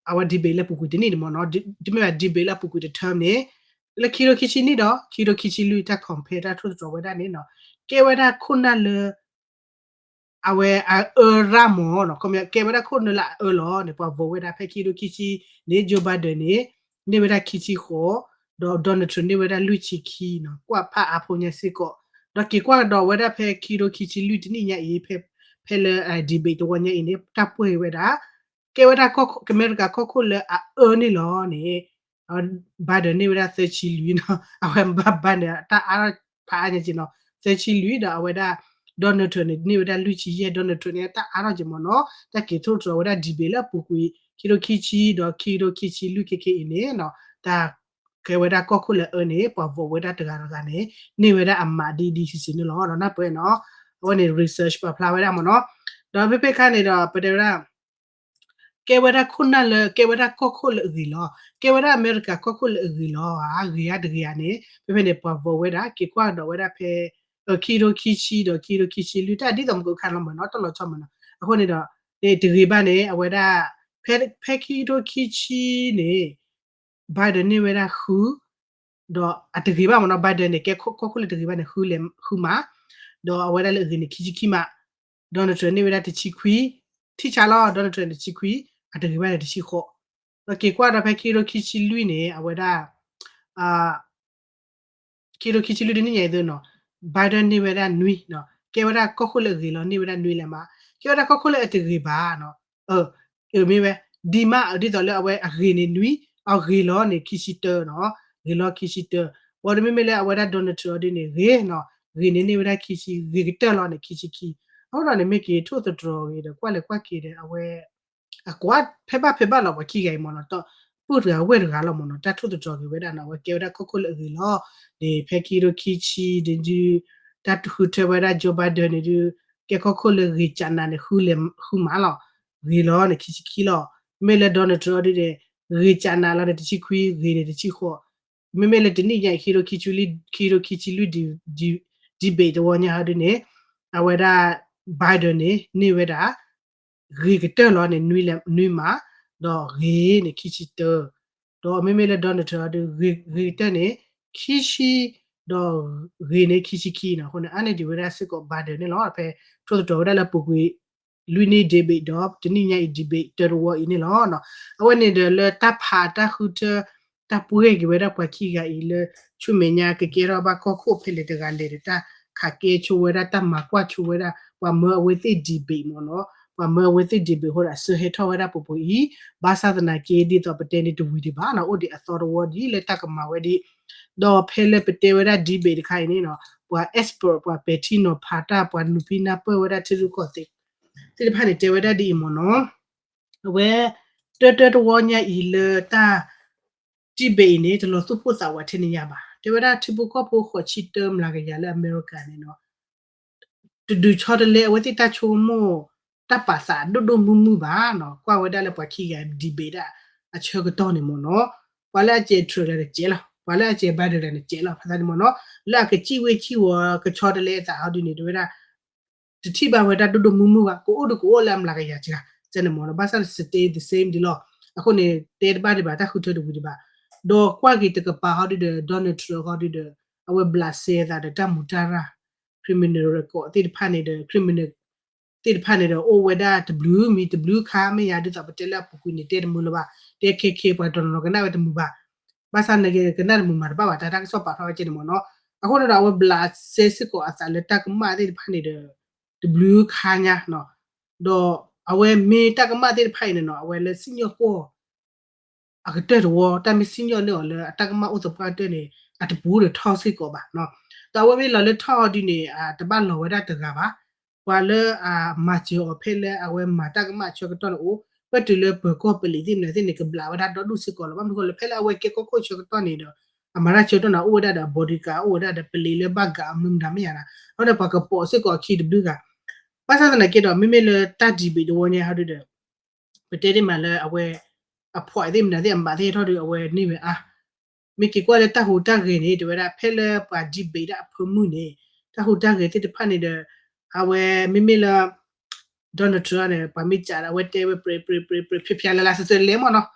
အဝဲ debate လၢအပူၤကွံာ်တနံၣ်န့ၣ်မ့ၢ်နီၤ တမ့ၢ်ဘၣ် debate လၢအပူၤကွံာ်တ term န့ၣ် လၢခံကထိခံဆံနံၣ်ဒီး ခံကထိခံဆံလွံၢ် တၢ် compare တၢ်ထိၣ်သတြီၤဝဲဒၣ်န့ၣ်နီၤ ကဲဝဲဒၣ်ခိၣ်နၢ်လၢ အဝဲအအၢရၣ်မ့ၢ်နီၤ ကဲဝဲဒၣ်ခိၣ်နၢ်လၢအအၢလီၤန့ၣ် ပှၤ vote ဝဲဒၣ်ဖဲခံကထိခံဆံန့ၣ် Joe Biden န့ၣ် န့ၢ်ဝဲဒၣ်ခံဆံဃိး ဒီး Donald Trump န့ၢ်ဝဲဒၣ်လွံၢ်ဆံခံနီၤ ကွၢ်ဖးအါဖိညါစ့ၢ်ကီး ဒီးက့ၤကွၢ်ကဒီးဝဲဒၣ်ဖဲခံကထိခံဆံလွံၢ်တနံၣ်ညါအံၤ ဖဲလၢ debate တဝီညါအံၤန့ၣ် တၢ်ပှဲၤဝဲဒၣ် ကဲဝဲဒၣ်ကီၢ်ခိၣ် အမဲရကၤကီၢ်ခိၣ်လၢအအၢန့ၣ်လီၤန့ၣ် Biden န့ၢ်ဝဲဒၣ်သၢဆံလွံၢ်နီၤ အဝဲဘၣ် Biden တၢ်အါထီၣ်ဖးအါညါက့နီၤ သၢဆံလွံၢ်ဒီးအဝဲဒၣ် Donald Trump န့ၣ် န့ၢ်ဝဲဒၣ်လွံၢ်ဆံယဲၢ် Donald Trump န့ၣ် တၢ်အါထီၣ်က့မ့ၢ်နီၤ တၢ်က့ၤထိၣ်သတြီၤဝဲဒၣ် debate လၢအပူၤကွံာ် ခံကထိခံဆံဒီးခံကထိခံဆံလွံၢ်ခဲခဲအံၤန့ၣ်နီၤ တၢ်ကဲဝဲဒၣ်ကီၢ်ခိၣ်လၢအအၢန့ၣ် ပှၤ vote ဝဲဒၣ်တဂၤတဂၤန့ၣ် န့ၢ်ဝဲဒၣ်အမးဒ်ဒ်စံးစံးန့ၣ်လီၤ ဒီးနၢ်ပၢၢ်နီၤ အဝဲန့ၣ် research ပာ်ဖျါဝဲဒၣ်မ့ၢ်နီၤ ဒီးဖဲဖဲခါန့ၣ်ဒီး ပတဲဝဲဒၣ် ကဲဝဲဒၣ်ခိၣ်နၢ်လၢ ကဲဝဲဒၣ်ကီၢ်ခိၣ်လၢအဂ့ၤလီၤ ကဲဝဲဒၣ်အမဲရကၤကီၢ်ခိၣ်လၢအဂ့ၤလီၤ အဂ့ၤဧါတဂ့ၤဧါန့ၣ် ဖဲဖဲန့ၣ် ပှၤ vote ဝဲဒၣ် က့ၤကွၢ်ကဒီးဝဲဒၣ်ဖဲ ခံကထိခံဆံဒီးခံကထိခံဆံလွံၢ် တၢ်ဒ်သိးမုၢ်ကခါလီၤမ့ၢ်နီၤ တၢ်လီၤဆီမ့ၢ်နီၤ အဃိန့ၣ်ဒီး တဂ့ၤဘၣ်န့ၣ် အဝဲဒၣ် ဖဲခံကထိခံဆံန့ၣ် Biden န့ၢ်ဝဲဒၣ်ဃု ဒီးအတဂ့ၤဘၣ်မ့ၢ်နီၤ Biden န့ၣ် ကဲကီၢ်ခိၣ်လၢတဂ့ၤဘၣ်န့ၣ် ဃုလဲၤဃုမး ဒီးအဝဲဒၣ်လၢအဂ့ၤန့ၣ် ခံဆံခံမး Donald Trump န့ၢ်ဝဲဒၣ်တဆံခွံ ထံၣ်ဆါလီၤ Donald Trump န့ၣ် တဆံခွံ အတဂ့ၤဘၣ်န့ၣ် တဆံဃိး ဒီးက့ၤကွၢ်ဒီးဖဲခံကထိခံဆံလွံၢ်န့ၣ် အဝဲဒၣ် ခံကထိခံဆံလွံၢ်တနံၣ်ညါအံၤသ့နီၤ Biden န့ၢ်ဝဲဒၣ်နွံ ကဲဝဲဒၣ်ကီၢ်ခိၣ်လၢအဂ့ၤလီၤ န့ၢ်ဝဲဒၣ်နွံလဲၤမး ကဲဝဲဒၣ်ကီၢ်ခိၣ်လၢအတဂ့ၤဘၣ်နီၤ မ့ၢ်ဝဲ ဒ်မး ဒ်သိးလၢအဝဲအဂ့ၤန့ၣ်နွံ အဂ့ၤလီၤန့ၣ် ခံဆံတၢနီၤ ဂ့ၤလီၤခံဆံတၢ ဘၣ်ဒီးမ့မ့ၢ်လၢအဝဲဒၣ် Donald Trump အီၤဒ်န့ၣ် ဂ့ၤနီၤ ဂ့ၤန့ၣ်န့ၢ်ဝဲဒၣ်ခံဆံ ဂ့ၤကတၢၢ်လီၤန့ၣ် ခံဆံခံ အဃိဒီးန့ၣ် မ့ၢ်က့ၤထိၣ်သတြီၤဂ့ၤဒီး ကွၢ်လဲၤကွၢ်က့ၤဒီး အဝဲ အကွၢ်ဖဲဘၣ်ဖဲဘၣ်လီၤ ပှၤခံဂၤအံၤမ့ၢ်နီၤ တၢ်ပူၣ်တဂၤဝဲၢ်တဂၤလီၤမ့ၢ်နီၤ တၢ်ထိၣ်သတြီၤဂ့ၤဝဲဒၣ်နီၤ အဝဲကဲဝဲဒၣ်ကီၢ်ခိၣ်လၢအဂ့ၤလီၤ န့ၣ် ဖဲခံကထိခံဆံဒု တၢ်ဃုထၢဝဲဒၣ် Joe Biden န့ၣ်ဒု ကဲကီၢ်ခိၣ်လၢဂ့ၤကးနးန့ၣ် ဃုလဲၤဃုမးလီၤ ဂ့ၤလီၤန့ၣ် ခံဆံခံလီၤ မ့မ့ၢ်လၢ Donald Trump အီၤဒ်န့ၣ် ဂ့ၤကးနးလီၤန့ၣ် တဆံခွံ ဂ့ၤန့ၣ်တဆံဃိး မ့မ့ၢ်လၢတနံၣ်ညါအံၤ ခံကထိခံဆံလွံၢ် ဒ debate တဝီညါဟီဒ်န့ၣ် အဝဲဒၣ် Biden န့ၣ် န့ၢ်ဝဲဒၣ် ဂ့ၤကတၢၢ်လီၤန့ၣ် နွံလဲၤနွံမး ဒီးဂ့ၤန့ၣ် ခံဆံတၢ ဒီးမ့မ့ၢ်လၢ Donald Trump အီၤဒု ဂ့ၤကတၢၢ်န့ၣ် ခံဆံ ဒီးဂ့ၤန့ၣ် ခံဆံခံနီၤ အဃိန့ၣ် အါန့ၢ်ဒံးဝဲဒၣ်စ့ၢ်ကီး Biden န့ၣ်လီၤ ဖဲထိၣ်သတြီၤဝဲဒၣ်လၢအပူၤကွံာ် လွံၢ်နံၣ် debate ဒီး တနံၣ်ညါအံၤ debate တၢတဝီအံၤန့ၣ်လီၤ အဝဲန့ၣ်ဒီးလၢတၢ်ဖးတၢ်ဃုထၢ တၢ်ပှဲၤက့ၤဝဲဒၣ်ပှၤခံဂၤအံၤလၢ ဆူမဲာ်ညါကကဲထီၣ်ဘၣ်ကီၢ်ခိၣ်ဖဲလဲၣ်တဂၤလဲၣ်ဒီး တၢ်ခးကဲဆိဝဲဒၣ် တၢ်မၤကွၢ်ဆိဝဲဒၣ် ပှၤမၢအဝဲသ့ၣ် debate မ့ၢ်နီၤ ပှၤမၢအဝဲသ့ၣ် debate အဃိဒီး အစၢဟဲထီၣ်ဝဲဒၣ်ပူၤပူၤအံၤ ဘၣ်ဆၣ်သနာ်က့ ဒ်သိးပတဲန့ၣ်တဝံၤဒံးဘၣ်နီၤ အိၣ်ဒံးအသီတဝီဒ်လၢတၢ်ကမၤဝဲဒ် ဒီးဖဲလၢပတဲဝဲဒၣ် debate တခါအံၤန့ၣ်နီၤ ပှၤ expert ပှၤပဲာ်ထံနီၤဖးတၢ် ပှၤနုာ်ဖံးနၢ်ပၢၢ်ဝဲဒၣ်ထံရူၢ်ကီၢ်သဲး သ့ၣ်တဖၣ်န့ၣ် တဲဝဲဒၣ်ဒ်အံၤမ့ၢ်နီၤ အဝဲ တၢတၢတဝီညါအံၤလၢတၢ် debate အံၤန့ၣ် တလီၤသူၣ်ပိၢ်သးဝးထဲန့ၣ်ညါဘၣ် တဲဝဲဒၣ်ထံဖိကီၢ်ဖိဃိးဆံတၢမျးကယၤလၢအမဲရကၤန့ၣ်နီၤ တဒုးဆီတလဲအဝဲသ့ၣ်တၢ်ဆိကမိၣ် တၢ်ပာ်သးဒိၣ်ဒိၣ်မုၢ်မုၢ်ဘၣ်နီၤ ကွၢ်ဝဲဒၣ်လၢပှၤခံဂၤ debate ဒၣ်အဆၢကတီၢ်န့ၣ်မ့ၢ်နီၤ ပှၤလၢအစဲး Trump လၢနစဲးလီၤ ပှၤလၢအစဲး Biden လၢနစဲးလီၤ ဖးသးန့ၣ်မ့ၢ်နီၤ လၢအကစံၣ်ဝ့ၢ်စံၣ်ဝီၤကဆီတလဲအသးဟီဒ်န့ၣ် တဲဝဲဒၣ် တထံၣ်ဘၣ်ဝဲဒၣ်ဒိၣ်ဒိၣ်မုၢ်မုၢ်ဘၣ် ကအိၣ်ဒီးကအိၣ်လၢအမျးကယၤစှၤ ကန့ၣ်မ့ၢ်နီၤ ဘၣ်ဆၣ် stay the same ဒ်လီၤ အဃိန့ၣ် တဲတဘၣ်ဒံးဘၣ် တၢ်ဃုထၢတဝံၤဒံးဘၣ် ဒီးကွၢ်က့ၤတကပၤဟီဒ်ဒီး Donald Trump ဟီဒ်ဒီး အဝဲဘျးစဲအသးဒီးတၢ်မူးတၢ်ရၢ် criminal record သ့ၣ်တဖၣ်န့ၣ်ဒီး criminal သ့ၣ်တဖၣ်န့ၣ်ဒီး အိၣ်ဝဲဒၣ်တဘျုးမံၤတဘျုးခါမ့ၢ်ယါ ဒ်သိးပတဲလၢအပူၤကွံာ်န့ၣ် တဲတမုာ်လၢၤဘၣ်, တဲခဲခဲ ပှၤတနီၤနီၤကနၣ်ဝဲတမုာ်ဘၣ်. ဘၣ်ဆၣ်န့ၣ်က့ ကနၣ်တမုာ်မၤတဘၣ်ဘၣ် တၢ်တၢ်ကစီၣ်ပာ်ဖျါဝဲကဲန့ၣ်မ့ၢ်နီၤ. အဃိန့ၣ်ဒီး အဝဲဘျးစဲစ့ၢ်ကီးအသးလၢတၢ်ကမၣ်သ့ၣ်တဖၣ်န့ၣ်ဒီး တဘျုးခါညါနီၤ. ဒီးအဝဲမ့ၢ်တၢ်ကမၣ်သ့ၣ်တဖၣ်အံၤန့ၣ်နီၤ အဝဲလၢစံၣ်ညီၣ်ကွီၢ် အကတၢၢ်တဝီ တၢ်မ့ၢ်စံၣ်ညီၣ်န့ၢ်အီၤလၢအတၢ်ကမၣ်အိၣ်သပှၢ်ကတၢၢ်န့ၣ် အတပူၤဒီးထီၣ်စ့ၢ်ကီးဘၣ်နီၤ. ဒီးအဝဲမ့ၢ်လီၤလၢထီၣ်အီၤဒ်န့ၣ် အတဘၣ်လီၤဝဲဒၣ်တဂၤဘၣ်. ပှၤလၢအမၤစၢၤအီၤဖဲလၢအဝဲမၤတၢ်ကမၣ်အဆၢကတီၢ်န့ၣ်အိၣ်, ပတုၤလၢပၢၤကီၢ်ပလံးသ့ၣ်မနုၤသ့ၣ်န့ၣ် ကဘျးဝဲဒၣ်ဒီဒူၣ်စ့ၢ်ကီးလီၤ. ဘၣ်မနုၤဃိလဲၣ် ဖဲလၢအဝဲကဲကီၢ်ခိၣ်ဆၢကတီၢ်န့ၣ်ဒီး အမၤတၢ်ဆၢကတီၢ်န့ၣ် အိၣ်ဝဲဒၣ်ဒီး bodyguard အိၣ်ဝဲဒၣ်ဒီး ပလံးလၢဘၣ်ကးအမုၢ်မတၤမ့ၢ်ယါနီၤ, အဃိဒီးပှၤကပိာ်စ့ၢ်ကီးအခံတဘျုးဂၤ. ဘၣ်ဆၣ်သနာ်က့ဒီး မ့မ့ၢ်လၢတၢ် debate တဝီညါဟီဒုဒီး ပတဲဒ်မးလၢအဝဲ အ point သ့ၣ်မနုၤသ့ၣ်အဘၣ်သ့ၣ်ထီၣ်ဒီး အဝဲန့ၢ်ဝဲအါ မ့ၢ်က့ၤကွၢ်လၢတၢ်ဟူးတၢ်ဂဲၤန့ၣ် တဲဝဲဒၣ် ဖဲလၢပှၤ debate ဒၣ်အဖၢမုၢ်န့ၣ် တၢ်ဟူးတၢ်ဂဲၤသ့ၣ်တဖၣ်န့ၣ်ဒီး အဝဲမ့မ့ၢ်လၢ Donald Trump န့ၣ် ပှၤမ့ၢ်စးဒီး အဝဲတဲဝဲ ပြဲးပြဲးပြဲးပြဲး ဖျါဖျါလၢ်လၢ် စၢၤစၢၤလဲၣ်မ့ၢ်နီၤ.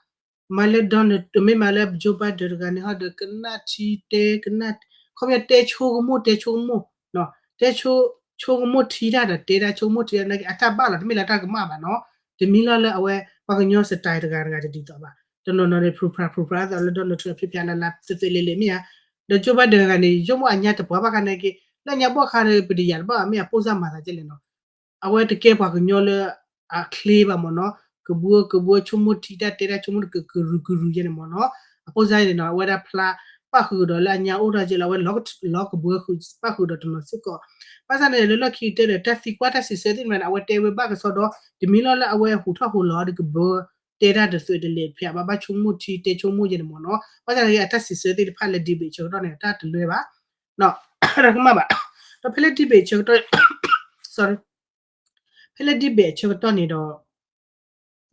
မ့ၢ်လၢ Donald မ့ၢ်မးလၢ Joe Biden တဂၤန့ၣ်ဟီဒီး ကနၣ်ထံတဲ ကနၣ် ခီပညီတဲဆိကမိၣ်တဲဆိကမိၣ် တဲဆိ ဆိကမိၣ်ထံတၢ်ဒီး တဲတၢ်ဆိကမိၣ်ထံတၢ်န့ၣ် အတၢ်ဘၣ်လီၤ တမ့ၢ်လၢတၢ်ကမၣ်ဘၣ်နီၤ. တမံၤလီၤလၢအဝဲ ပှၤကညီ style တဂၤတဂၤတဒ်သိးဘၣ်. တနီၤနီၤန့ၣ် ဖြူဖြါဖြူဖြါသိးလၢ Donald Trump ဖျါဖျါလၢ်လၢ် စၢၤစၢၤလဲၣ်လဲၣ်မ့ၢ်ဧါ. ဒီး Joe Biden တဂၤန့ၣ် ယဆိကမိၣ်အညါတပှၢ်ဘၣ်ခါန့ၣ်က့ လၢညါဘီၣ်ခါဒီး ပတယာ်တဘၣ်ဘၣ် မ့ၢ်အပိၢ်စၢ်မၤသးကဲလဲၣ်နီၤ. အဝဲတကဲပှၤကညီလၢအချ့ဘၣ်မ့ၢ်နီၤ, ကဘှၢကဘှၢဆိကမိၣ်ထံတၢ်တဲတၢ်ဆိကမိၣ်တကကရူၢ်ကရူၢ်ယဲန့ၣ်မ့ၢ်နီၤ. အပိၢ်စၢ်န့ၣ်နီၤ အဝဲဒၣ်ဖျါပၣ်ဃုာ်ဒီးလၢအညါအိၣ်ထီၣ်ကဲလၢ အဝဲလီၤကဘှၢဃုာ်ပၣ်ဃုာ်ဒီးတနီၤစ့ၢ်ကီး. ဘၣ်ဆၣ်န့ၣ် လၢလီၢ်ခံကတၢၢ်ဒီး တၢ်သံကွၢ်တၢ်စံးဆၢသ့ၣ်တဖၣ်န့ၣ် အဝဲတဲဝဲဘၣ်ကစီဒီ တမံၤလီၤလၢအဝဲဟူးထီၣ်ဟူးလီၤဒီးကဘၢ တဲတၢ်တသွဲးတလဲးဖျါဘၣ် ဘၣ်ဆိကမိၣ်ထံတဲဆိကမိၣ်ယဲန့ၣ်မ့ၢ်နီၤ. ဘၣ်ဆၣ်န့ၣ် အတၢ်စံးဆၢသ့ၣ်တဖၣ်လၢ debate ဆၢကတီၢ်န့ၣ် တၢ်တလွဲဘၣ် တၢ်ကမၣ်ဘၣ်. ဒီးဖဲလၢ debate ဆၢကတီၢ် sorry ဖဲလၢ debate အဆၢကတီၢ်န့ၣ်ဒီး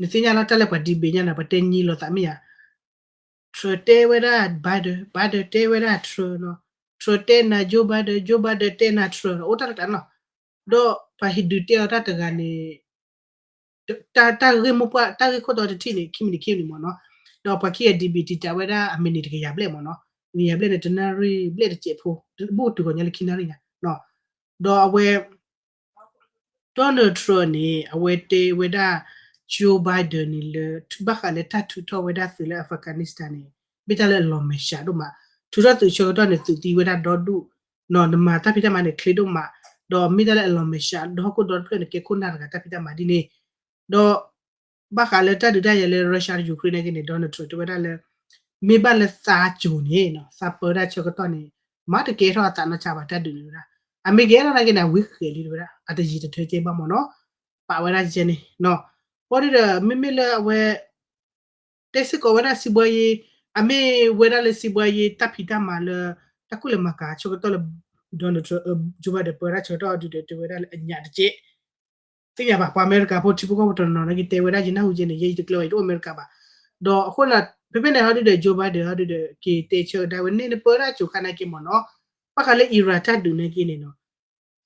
နသ့ၣ်ညါလီၤတၢ်လၢပှၤ debate ညါန့ၣ် ပှၤတဲညီလိာ်သးမ့ၢ်ဧါ. Trump တဲဝဲဒၣ် Biden, Biden တဲဝဲဒၣ် Trump နီၤ, Trump တဲနၤ Joe Biden, Joe Biden တဲနၤ Trump အိၣ်တၢ်တကျါနီၤ. ဒီးပှၤဟ့ၣ်ဒုးတဲအီၤတၢ်တဂၤန့ၣ် တၢ်ဂ့ၢ်မိၢ်ပှၢ် တၢ်ဂ့ၢ်ခိၣ်တီတထံၣ်န့ၣ် ခံမံးနံးခံမံးနံးမ့ၢ်နီၤ. ဒီးပှၤခံဂၤ debate တံာ်တာ်ဝဲဒၣ်အမံးနံးတကယၤဘျဲၣ်မ့ၢ်နီၤ, တကယၤဘျဲၣ်န့ၣ် တနၣ်ရံၣ်ဘျဲၣ်တစဲးဖိ ဘူးတုၤဂီၤညါလၢခံနၣ်ရံၣ်ညါ. ဒီးအဝဲ Donald Trump န့ၣ် အဝဲတဲဝဲဒၣ် Joe Biden န့ၣ်လၢ ဘၣ်ဃးလၢတၢ်ထုးထီၣ်ဝဲဒၣ်သုးလၢ Afghanistan န့ၣ် မ့ၢ်တၢ်လၢအလီၤမဲာ်ဆှးဒိၣ်မး, ထုးထီၣ်သုးဆၢကတီၢ်န့ၣ် သုးသံဝဲဒၣ်ဒီဒူၣ်, နမၤတၢ်ဖံးတၢ်မၤန့ၣ် ချ့ဒိၣ်မး, ဒီးမ့ၢ်တၢ်လၢအလီၤမဲာ်ဆှး ဒီဟီၣ်ခိၣ်ဒီတဖျၢၣ်န့ၣ် ကဲခိၣ်နၢ်တဂၤတၢ်ဖံးတၢ်မၤဒ်န့ၣ်, ဒီး ဘၣ်ဃးလၢတၢ်ဒုးတၢ်ယၤလၢ Russia ဒီး Ukraine နာ်က့န့ၣ် Donald Trump တဲဝဲဒၣ်လၢ မ့ၢ်ဘၣ်လၢသးကိၤန့ၣ် သးပၢတၢ်ဆၢကတီၢ်န့ၣ် မၤတကဲထီၣ်အသးနီၢ်ဆါဘၣ် တၢ်ဒုးန့ၣ်ဝဲဒၣ်, အမ့ၢ်ကဲထီၣ်နာ်က့န့ၣ် အဝံဃဲးလံတဝဲဒၣ် အတယံာ်တထၢကဲဘၣ်မ့ၢ်နီၤ, ပာ်ဝဲဒၣ်ယဲန့ၣ်, ဘၣ်ဒီး မ့မ့ၢ်လၢအဝဲ တဲစ့ၢ်ကီးဝဲဒၣ် စီးပွားရေး, အမ့ၢ်ဝဲဒၣ်လၢ စီးပွားရေး တၢ်ဖံးတၢ်မၤလၢ တၢ်ကူၣ်လဲၤမၤကၤဆၢကတီၢ်လၢ Donald Trump, Joe Biden ပၢတၢ်ဆၢကတီၢ်အီၤဒုးဒီး တဲဝဲဒၣ်လၢအညၣ်တက့ၢ်, သ့ၣ်ညါဘၣ် ပှၤအမဲရကၤဖိထံဖိကီၢ်ဖိတနီၤနီၤနာ်က့ တဲဝဲဒၣ်ယနၢ်ဟူကဲန့ၣ် ယဲယတကျၢၤဘၣ် ယတအိၣ်အမဲရကၤဘၣ်, ဒီးအဃိန့ၣ် ဖဲဖဲန့ၣ်ဟီဒုးဒီး Joe Biden ဟီဒုးဒီး က့ၤတဲဆၢကဒါဝဲန့ၣ် နပၢတၢ်ကိၤခါနာ်က့မ့ၢ်နီၤ, ဘၣ်ဃးလၢ Iran တၢ်ဒုးနာ်က့န့ၣ်နီၤ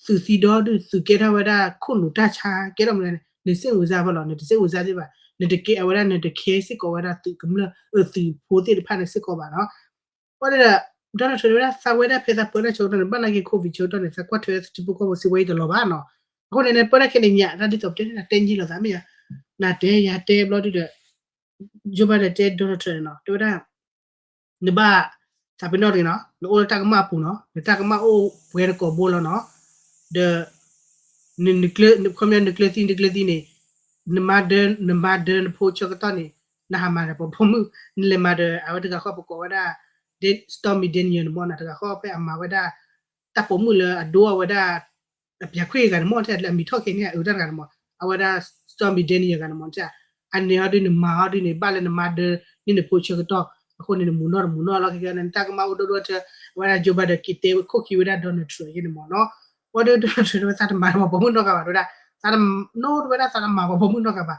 သုးသံဒီဒူၣ် သုးကဲထီၣ်ဝဲဒၣ် ခိၣ်နူာ်တၢ်ဆါ ကဲထီၣ်မနုၤန့ၣ် နစ့ၣ်ဝံၤစၢ်ဖဲလီၤ, နတစ့ၣ်ဝံၤစၢ်သ့ဘၣ်, နတကဲအဝဲဒၣ် နတခဲစ့ၢ်ကီးဝဲဒၣ်သုးကမျၢၢ် သုးဖိသ့ၣ်တဖၣ်န့ၣ်စ့ၢ်ကီးဘၣ်နီၤ, ဘၣ်ဒီး Donald Trump တဲဝဲဒၣ်သးဝဲဒၣ်ဖဲသးပၢတၢ်ဆၢကတီၢ်န့ၣ် ဘၣ်နာ်က့ COVID ဆၢကတီၢ်န့ၣ် သးကွၢ်ထွဲထံဖိကီၢ်ဖိစံးဝဲအံၤတလီၤဘၣ်နီၤ, အဃိန့ၣ် နပၢတၢ်ခဲန့ၣ်ညၣ် တၢ်ဒ်သိးပတဲန့ၣ် နတဲညီလိာ်သးမ့ၢ်ဧါ, နတဲယၤတဲဘျီဒုးဒီး Joe Biden တဲ Donald Trump န့ၣ်နီၤ တဲဝဲဒၣ် နဘၣ်သးပ့ၤနီၣ်တဂ့ၤနီၤ, နအိၣ်လၢတၢ်ကမၣ်အပူၤနီၤ, နတၢ်ကမၣ်အိၣ်ပှဲၤတကိးဘိလီၤနီၤ, ဒီး ခီပညီနကျၢၤသံ နကျၢၤသံန့ၣ် နမၤဒၢ နမၤဒၢနဖိဆၢကတီၢ်န့ၣ် နဟးမၤဒီးပှၤပိာ်မုၣ်, နလဲၤမၤဒီး အဝဲတဂၤဃီပကိးဝဲဒၣ် Stormy Daniel န့ၣ်မ့ၢ်နီၤ, တဂၤဃီဖဲအမၤဝဲဒၣ် တၢ်ပိာ်မုၣ်လၢအဒိအဝဲဒၣ် အပျၢၤခွံၣ်ဂၤန့ၣ်မ့ၢ် လၢအမံၤထီၣ်က့ၤန့ၣ် အအုးတၢ်တဂၤန့ၣ်မ့ၢ်, အဝဲဒၣ် Stormy Daniel ဂၤန့ၣ်မ့ၢ် အန့ၣ်ဟီဒုး နမၤဟီဒုးန့ၣ် ဘၣ်လၢနမၤဒၢန့ၢ်နဖိဆၢကတီၢ်, အဃိန့ၣ် နမူၤနီၢ်တမူၤနီၢ်လီၤ, ခဲကနံၣ် နတၢ်ကမၣ်အိၣ်ဒိၣ်ဒိၣ်ထၢ အဝဲဒၣ် Joe Biden က့ၤတဲခိၣ်ခံဝဲဒၣ် Donald Trump ယဲန့ၣ်မ့ၢ်နီၤ, ဘၣ်ဒီး Donald Trump တဲဝဲ သးတမၤဒီးပှၤပိာ်မုၣ်နီတဂၤဘၣ် တဲဝဲဒၣ်, သးတနီၣ် တဲဝဲဒၣ် သးတမၤပှၤပိာ်မုၣ်နီတဂၤဘၣ်,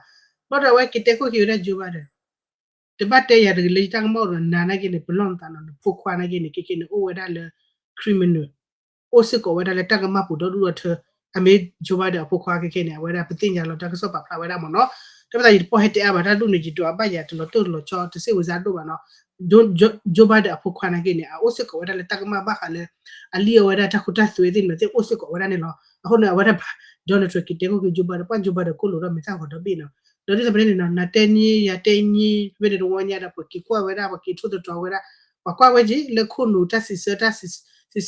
ဘၣ်ဒီးအဝဲက့ၤတဲခိၣ်ခံဝဲဒၣ် Joe Biden တဘၣ်တဲယၤတဂ့ၤလၢယတၢ်ကမၣ်အိၣ်ဒီးနၤနာ်က့န့ၣ် ပလီၢ်နသးနီၤ, နဖိခွါနာ်က့န့ၣ် ခဲခဲန့ၣ်အိၣ်ဝဲဒၣ်လၢ criminal အိၣ်စ့ၢ်ကီးဝဲဒၣ်လၢတၢ်ကမၣ်ပူၤဒီဒူၣ်ဒီထၢ, အမ့ၢ် Joe Biden အဖိခွါခဲခဲန့ၣ် အဝဲဒၣ်ပသ့ၣ်ညါလီၤ တၢ်ကစီၣ်ပာ်ဖျါဝဲဒၣ်မ့ၢ်နီၤ, တၢ်ပသးယတပီၢ်ဟဲတဲအါဘၣ် တၢ်ဒူၣ်န့ၣ် ယဒွးဘၣ်ယၤ တလီၤတိၢ်လီၤဆီ တစ့ၣ်ဝဲစါဒိၣ်ဘၣ်နီၤ, Joe Biden အဖိခွါနာ်က့န့ၣ် အအိၣ်စ့ၢ်ကီးဝဲဒၣ်လၢတၢ်ကမၣ်ဘၣ်ဃးလၢ အလံၣ်အီၣ်ဝဲဒၣ်တၢ်ခိတၢ်သွဲသ့ၣ်န့ၣ် သ့ၣ်အိၣ်စ့ၢ်ကီးဝဲဒၣ်န့ၣ်လီၤ, အဃိန့ၣ် အဝဲဒၣ် Donald Trump က့ၤတဲခိၣ်က့ၤ Joe Biden ပှၢ် Joe Biden ခိၣ်လိာ်ဒီးမ့ၢ်တၢ်ဂီၤဒီဘ့ၣ်နီၤ. ဒီးဒ်သိးဖဲန့ၣ်နီၤ နၤတဲနံၤ ယၤတဲနံၤ ဖဲန့ၣ်တဝီညါဒီး ပှၤက့ၤကွၢ်ဝဲဒၣ် ပှၤက့ၤထိၣ်သတြီၤဝဲဒၣ် ပှၤကွၢ်ဝဲက့ၤ လၢခိၣ်နူာ်တၢ်စံးဆၢ တၢ်စံး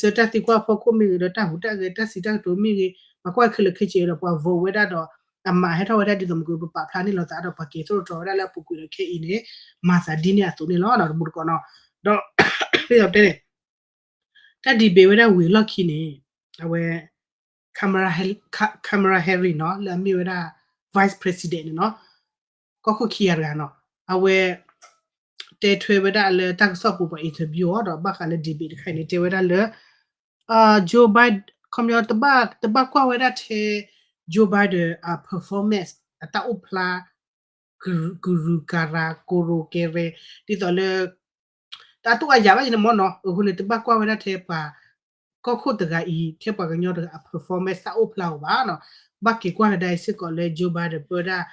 ဆၢတၢ်သံကွၢ်ဖီခိၣ်မ့ၢ်ဂ့ၤ ဒီးတၢ်ဟူးတၢ်ဂဲၤ တၢ်စံးတၢ်ကတိၤမ့ၢ်ဂ့ၤ ပှၤကွၢ်ခဲလၢာ်ခဲဆ့ဒီး ပှၤ vote ဝဲဒၣ်ဒီး အမးဟဲထီၣ်ဝဲဒၣ်ဒ်သိးမ့ၢ်က ပပာ်ဖျါန့ၢ်လိာ်သးဒီး ပှၤက့ၤထိၣ်သတြီၤဝဲဒၣ်လၢအပူၤကွံာ်ဒီးခဲအံၤန့ၣ် မၤသးဒ်န့ၣ်အသိးန့ၣ်လီၤ. ဒီးတမူတကိးနီၤ ဒီး ဒ်သိးတဲန့ၣ် တၢ် debate ဝဲဒၣ်ဝံၤအလီၢ်ခံန့ၣ် အဝဲ Kamala Harris Kamala Harris နီၤ လၢအမ့ၢ်ဝဲဒၣ် vice president န့ၣ်နီၤ ကီၢ်ခိၣ်ခံဂၤတဂၤနီၤ အဝဲ တဲထွဲဝဲဒၣ်လၢတၢ်ကစီၣ်ပူၤပှၤ interview အီၤဒီး ဘၣ်ဃးလၢ debate တခါအံၤန့ၣ် တဲဝဲဒၣ်လၢ Joe Biden ခီပညီ တဘၣ်ကွၢ်ဝဲဒၣ်ထဲ Joe Biden အ performance အတၢ်အိၣ်ဖျါ ကရူၢ်ကရၤ ကရူၢ်ကရၢ ဒ်သိးလၢ တၢ်တူၢ်အယၤဘၣ်ယန့ၣ်မ့ၢ်နီၤ အဃိန့ၣ် တဘၣ်ကွၢ်ဝဲဒၣ်ထဲပှၤ ကီၢ်ခိၣ်တဂၤအံၤ ထဲပှၤကညီတဂၤအ performance တၢ်အိၣ်ဖျါအီၤဘၣ်နီၤ ဘၣ်က့ၤကွၢ်ကဒါအံၤစ့ၢ်ကီးလၢ Joe Biden ပၢဒၣ်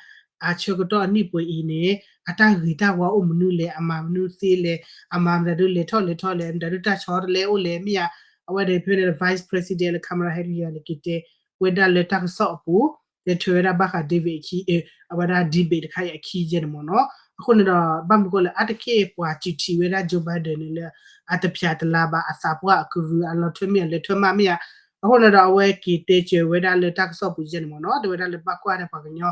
အဆၢကတီၢ်အနံၣ်ပှဲၤအံၤန့ၣ် အတၢ်ဂ့ၤတၢ်ဝါအိၣ်မနုၤလဲၣ် အမၤမနုၤသ့လဲၣ် အမၤမတၤဒုလဲၤထီၣ်လဲၤထီလဲၣ် မတၤဒုတၢ်ဆီတလဲအိၣ်လဲၣ် မ့ၢ်ဧါ အဝဲဒၣ်ဖဲန့ၣ် vice president လၢ Kamala Harris န့ၣ် က့ၤတဲဝဲဒၣ်လၢတၢ်ကစီၣ်အပူၤ တဲထွဲဝဲဒၣ်ဘၣ်ဃး David အခံ အဝဲဒၣ် debate တခါအံၤအခံယဲန့ၣ်မ့ၢ်နီၤ အဃိန့ၣ်ဒီး ဘၣ်မနုၤဃိလၢအါတက့ၢ်ပှၤစူးထံးဝဲဒၣ် Joe Biden န့ၣ်လၢ အတဖျးတလၤဘၣ် အသးပှၢ်အကရူၢ် အလီၤထွဲမ့ၢ်အလဲၤထွဲမးမ့ၢ်ဧါ အဃိန့ၣ်ဒီး အဝဲက့ၤတဲစၢၤဝဲဒၣ်လၢတၢ်ကစီၣ်ပူၤယဲန့ၣ်မ့ၢ်နီၤ တဲဝဲဒၣ်လၢဘၣ်ကွၢ်န့ၣ်ပှၤကညီ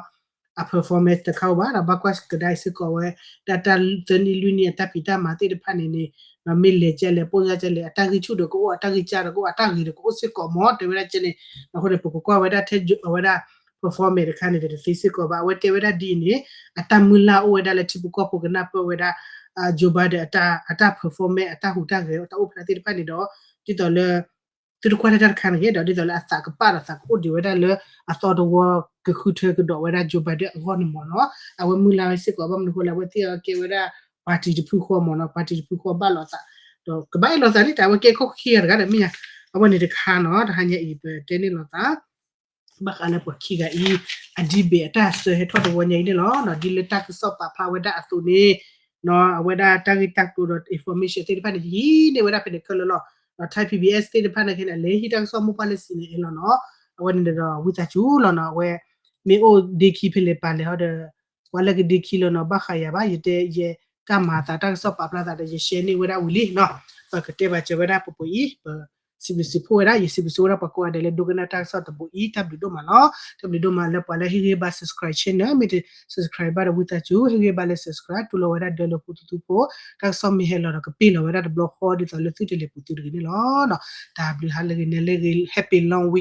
အ performance တခါအိၣ်ဘၣ်ဒီး ဘၣ်ကွၢ်ကဒါအံၤစ့ၢ်ကီးဝဲ တၢ်တၢ်သၢနံၣ်လွံၢ်နံၣ်အတၢ်ဖံးတၢ်မၤသ့ၣ်တဖၣ်န့ၣ်န့ၣ် မ့ၢ်လဲၤကဲလဲၣ် ပိၢ်ယၢ်ကဲလဲၣ် အတၢ်ဂံၢ်ဆူၣ်ဒီးကအိၣ် အတၢ်ဂံၢ်စၢ်ဒီးကအိၣ် အတၢ်ဂ့ၤဒီးကအိၣ်စ့ၢ်ကီးမ့ၢ် တဲဝဲဒၣ်ကဲန့ၣ် အဃိန့ၣ် ပကကွၢ်ဝဲဒၣ်ထဲအဝဲဒၣ် performance တခါန့ၣ် တသ့စ့ၢ်ကီးဘၣ် အဝဲတဲဝဲဒၣ်ဒ်အံၤန့ၣ် အတၢ်မုၢ်လၢ်အိၣ်ဝဲဒၣ်လၢထံဖိကီၢ်ဖိကနၢ်ပၢၢ်ဝဲဒၣ် Joe Biden အတၢ် အတၢ် performance အတၢ်ဟူးတၢ်ဂဲၤ အတၢ်အိၣ်ဖျါသ့ၣ်တဖၣ်န့ၣ်ဒီး ဒ်သိးလၢ သုတကွၢ်လၢတၢ်တခါန့ၣ်ဂ့ၤဒီး ဒ်သိးလၢအသးကပာ်ဒီးသးကအိၣ်ဒံးဝဲဒၣ်လၢ အသီတဝီကဃုထၢကဒီးဝဲဒၣ် Joe Biden အဂီၢ်န့ၣ်မ့ၢ်နီၤ အဝဲမုၢ်လၢ်ဝဲစ့ၢ်ကီး ဘၣ်မနုၤဃိလၢအဝဲသ့ၣ်အကဲဝဲဒၣ် party တဖုဃီမ့ၢ်နီၤ party တဖုဃီဘၣ်လိာ်သး ဒီးကဘၣ်အဲၣ်လိာ်သးန့ၣ် တၢ်အဝဲကဲခိၣ်ခံဂၤတဂၤဒီးမ့ၢ်ညါ အဝဲန့ၣ်တခါနီၤ တဟါညါအံၤပတဲန့ၣ်လိာ်သး ဘၣ်ဃးလၢပှၤခံဂၤအံၤ အ debate အတၢ်ဆၢဟဲထီၣ်တဝီညါအံၤန့ၣ်လီၤ. ဒ်လၢတၢ်ကစီၣ်ပာ်ဖျါဝဲဒၣ်အသိးန့ၣ် အဝဲဒၣ်တၢ်ဂ့ၢ်တၢ်ကျိၤဒီး information သ့ၣ်တဖၣ်န့ၣ် ယဟံးန့ၢ်ဝဲဒၣ်ဖဲန့ၣ်ခဲလၢာ်လီၤ. ဒီး Thai PBS သ့ၣ်တဖၣ်န့ၣ်ခဲန့ၣ် အလဲၤဟံးတၢ်ကစီၣ်မိၢ်ပှၢ်လၢ စံးန့ၣ် အဲၣ်လီၤနီၤ. အဝဲန့ၣ်ဒီး ဝံသးစူၤလီၤနီၤ အဝဲ မ့ၢ်အိၣ်ဒ့ခံဖဲလဲၣ်ပာ်လဲၣ်ဟီဒီး ပှၤလၢကဒ့ခံလီၤနီၤ ဘၣ်ဃးယၤဘၣ် ယတဲယဲ တၢ်မၤအသးတၢ်ကစီၣ်ပာ်ဖျါသးဒီး ယ share န့ၢ်ဝဲဒၣ်ဝံၤလံနီၤ. ပကတဲဘၣ်စၢၤဝဲဒၣ်ပပှဲၤအံၤ ပ စံးဘျုးစံးဖှိၣ်ဝဲဒၣ် ယစံးဘျုးစံးဖှိၣ်ဝဲဒၣ်ပှၤကိးဂၤဒဲးလၢဒိကနၣ်တၢ်ကစီၣ်တဘိအံၤ တၢ်ဘျုးဒိၣ်မးလီၤ. တၢ်ဘျုးဒိၣ်မးလၢပှၤလၢဟ့ၣ်ဂံၢ်ဘါ subscribe channel မ့ၢ်တ subscribe ဘၣ်ဒီးဝံသးစူၤ ဟ့ၣ်ဂံၢ်ဘါလၢ subscribe တူၢ်လိာ်ဝဲဒၣ်ဒၢလၢဖိသ့ၣ်သုဖိ တၢ်ကစီၣ်မ့ၢ်ဟဲလီၤဒီးကပ့ၢ်လီၤဝဲဒၣ်တဘျီဃီဒ်သိးလၢသုတလဲၤပူၤသုတဂ့ၤန့ၣ်လီၤ. တၢ်ဘျုးဟါလၢဂ့ၤနဲလၢဂ့ၤ happy long weekend